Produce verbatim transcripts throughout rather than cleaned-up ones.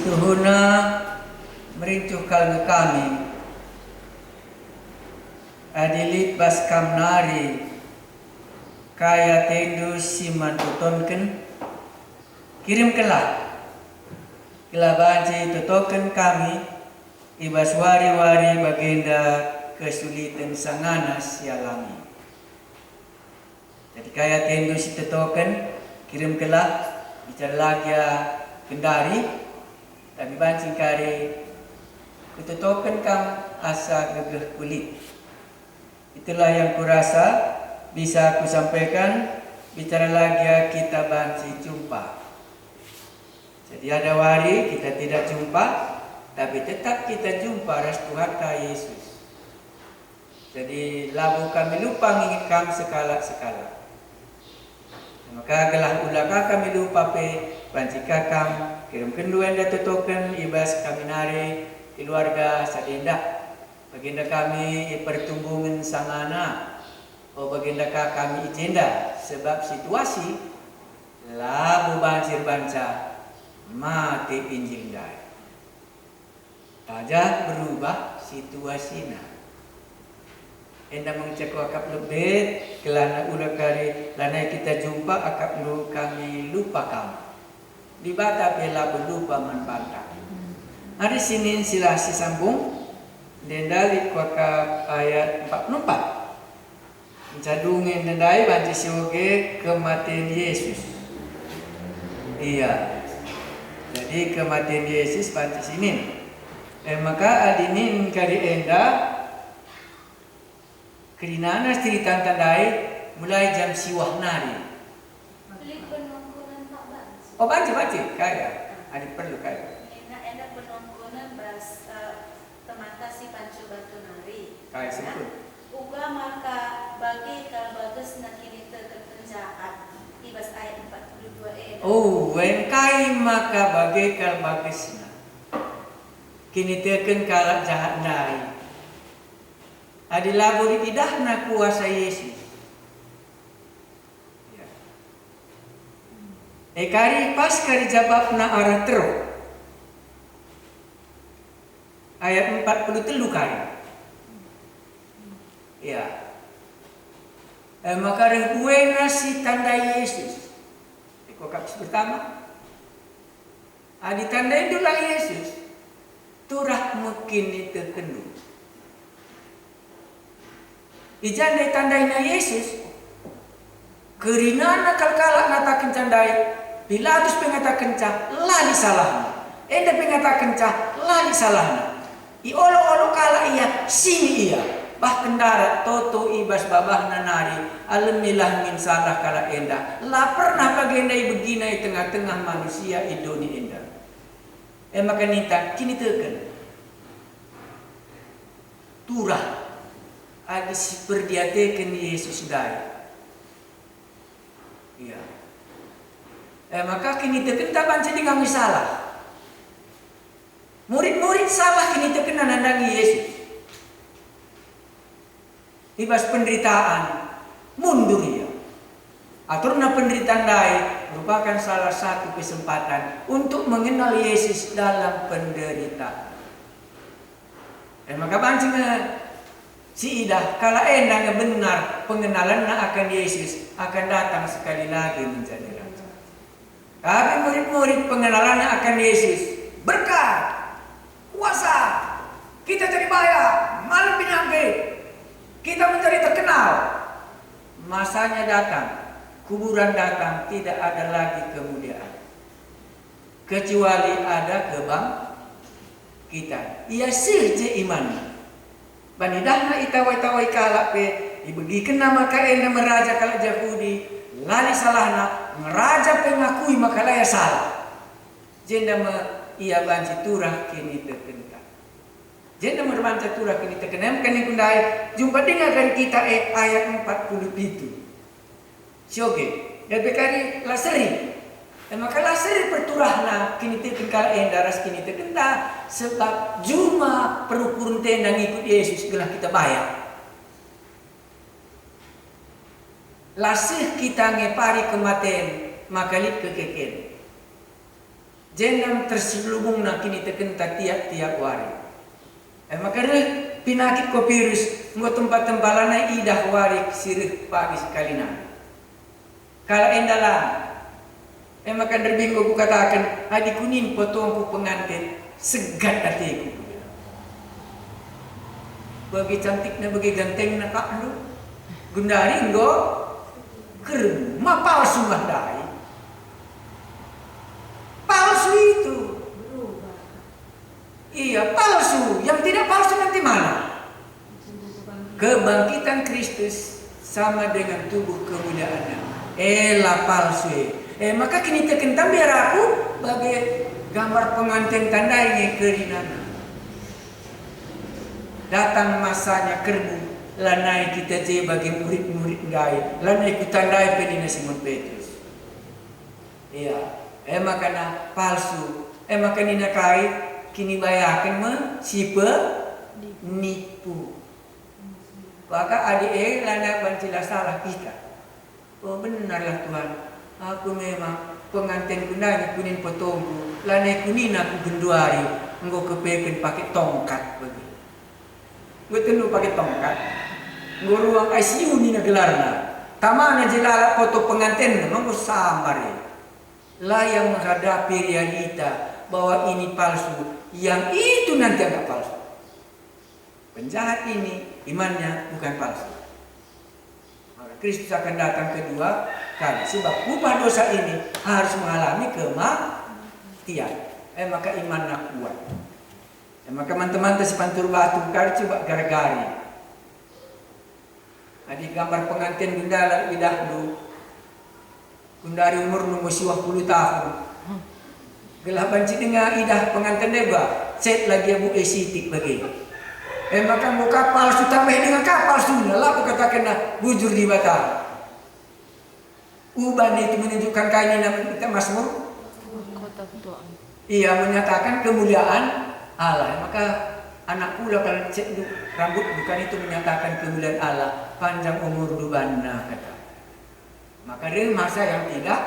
Tuhuna merincuh kal nge kami. Adi lit bas kam nari kai atendu si man tutonken, kirimkenlah, gelah banci tutoken kami i bas wari-wari bagenda kesuliten sangana si alami. Jadi kai atendu si tetoken, kirimkenlah, bicara la gia gendari, tapi banci kari kutetoken kam asa gegeh kulit. Itulah yang kurasa bisa kusampaikan, bicara la gia kita banci jumpa. Jadi ada wari kita tidak jumpa, tapi tetap kita jumpa ras Tuhanta Yesus. Jadi labo kami lupa nginget kam sekalak-sekalak. Maka gelah ula ka kami lupa pe, banci ka kam kirimkenndu enda totoken i bas kami nari keluarga sada enda. Bagenda kami i pertumbungen sangana. O bagenda ka kami i jenda, sebab situasi labo banci erbanca mate Injil ndai. Tajah berubah situasina. Enda mengecek akap lebet, kelana ula kari lanai kita jumpa akapndu kami lupa kam. Dibata pe labo lupa man banta. Ari sinin silah sisambung, ndenda lit kuakap ayat empat puluh empat. Encadungi ndendai banci sioge kematen Yesus. Iya. Jadi kematen Yesus banci sinin. E maka adi nin kari enda, kerinana ceritanta ndai mulai jam siwah nari. Lit penungkunan Pak Banci. Oh, banci, banci. Kaya. Adi perlu kaya. Nina enda penungkunan bas, eh, temanta si Pancu Batu nari. Kaya, ya, sempurna. Uga maka bage kal bagesna kiniteken penjahat i bas ayat empat puluh dua e. Oh, engkai maka bage kal bagesna kiniteken kalak jahat ndai. Adi labo lit idahna kuasa Yesus. Ya. E kari pas kari jabapna arah teruk. Ayat empat puluh telu kari. Ya. E maka reh buena si tandai Yesus. Eko kap si pertama. Adi tandaindulah Yesus, turah me kinitekenndu. I ja ndai tandaina Yesus, kerinana kal kalak ngatakenca ndai, Pilatus pe ngatakenca la lit salahna, enda pe ngatakenca la lit salahna. Iolok-olok kalak ia, sini ia, bahken ndarat toto i bas babahna nari, alemilah min salah kalak enda, la pernah bagenda ibegina i tengah-tengah manusia i doni enda. E maka ninta kiniteken. Turah adi siperdiateken Yesus ndai. Iya. E maka kinitekenta banci denga nge salah. Murid-murid salah kinitekenna nandangi Yesus. I bas penderitaan, mundur ia. Aturna penderitaan ndai merupakan salah satu kesempatan untuk mengenal Yesus dalam penderitaan. E maka banci nge siidah kalak enda nge benar pengenalanna akan Yesus akan datang sekali lagi menjadi Raja. Tapi murid-murid pengenalanna akan Yesus, berkat, kuasa, kita jadi baya, malem binabe, kita menjadi terkenal. Masanya datang, kuburan datang, tidak ada lagi kemuliaan. Kecuali ada kebangkitan. Ia seh je imanna. Bani idahna itawai-tawai kalak pe, ibegikenna maka enda me raja kalak Jahudi, la lit salahna, nge raja pe ngakui maka la ia salah. Jenda me ia banci turah kinitekenta. Jenda me erbanca turah kiniteken em kenningku ndai, jumpa denga kari kita e ayat empat puluh pitu. Si oge, dage kari la seri. E maka la seri perturahna kiniteken kalak enda ras kinitekenta, sebab juma perukurenta enda ngikut Yesus gelah kita baya. La seh kita ngepari kematen maka lit kekeken. Jenam terselubungna kinitekenta tiap-tiap wari. E maka reh pinakit ko virus, enggo tempa-tempa lanai idah wari si reh pagi sekalina. Kalak enda la. E maka nderbih enggo kukataken, adi kunin potongku penganten, segat ateku. Bagi cantikna, bagi gantengna, Pak, lu. Gundari enggo kerbu, ma palsu mah ndai. Palsu itu. Iya, palsu. Yang tidak palsu nanti mana? Kebangkitan Kristus sama dengan tubuh kemuliaannya. E la palsu e. E maka kinitekenta mbiar aku bage gambar penganten tandai nge kerinana. Datang masanya kerbu, lanai kita je bagi murid-murid ndai, lanai kutandai pe nina Simon Petrus. Iya, e makana palsu. E maka nina kai, kinibayaken me si penipu. Maka adi e lanai banci la salah kita. Oh, benarlah Tuhan, aku memang pengantenku nai kunin potongku, lanai kunin aku genduari, enggo kepeken pake tongkat bagi. Enggo tendu pake tongkat. Enggo ruang I C U nina gelarna. Tamana je lalap poto penganten, enggo sambar e. La yang menghadapi realita bahwa ini palsu, yang itu nanti agak palsu. Penjahat ini imannya bukan palsu. Maka Kristus akan datang kedua kali, sebab upah dosa ini harus mengalami kematian. E maka imanna kuat. E maka man-temanta si pantur batu kari cuba gari-gari. Adi gambar penganten gundala idahndu, gundari umurndu enggo siwah puluh tahun. Gelah banci denga idah penganten deba, cet lagi abu e sitik bage. E maka enggo ka palsu tambah denga ka palsuna, labo katakenna bujur Dibata. Uban itu menunjukkan kai nina kita Mazmur? Kota ketuaan. Ia menyatakan kemuliaan Allah. Maka anak kula kalau cek du, rambut bukan itu menyatakan kemuliaan Allah, panjang umur dubanna kata. Maka reh masa yang tidak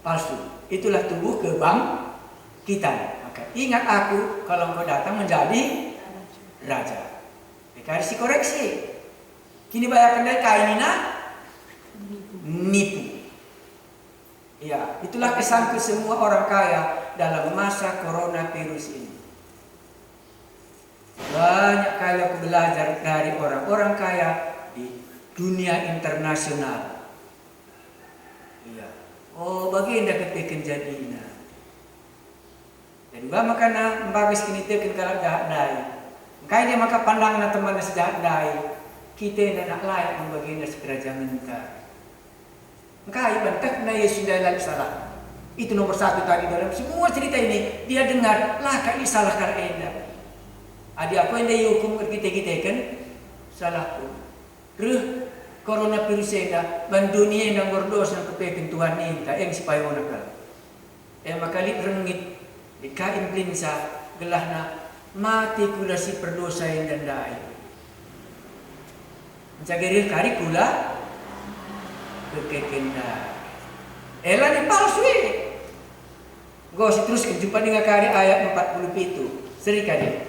palsu. Itulah tubuh kebangkitan. Maka ingat aku kalau engkau datang menjadi raja. Dekari si koreksi. Kini bayarkan dari kain nina? Nipu. Ya, itulah kesanku semua orang kaya dalam masa coronavirus ini. Banyak kali aku belajar dari orang-orang kaya di dunia internasional. Iya. Oh, bagenda kepeken jadina. Jadi, uga makana mbages kiniteken kalak jahat ndai. Engkai dia maka pandangna temanna si jahat ndai? Kita enda nak layak man bagenda si kerajamenta. Engkai bentehna Yesus ndai la salah. Itu nomor satu tadi dalam semua cerita ini. Dia dengar, la kai salah kalak enda. Adi aku enda iukum erkite-kiteken, salahku. Reh coronavirus enda, ban doni enda enggo erdosa kepeken Tuhan ninta, e me si payona kal. E maka lit rengit, lit ka implinsa, gelahna mate kula si perdosa enda ndai. Mencage reh kari kula kekeken ndai. Ela ni palsu e. Enggo si terusken jumpa denga kari ayat empat puluh pitu. Seri kari.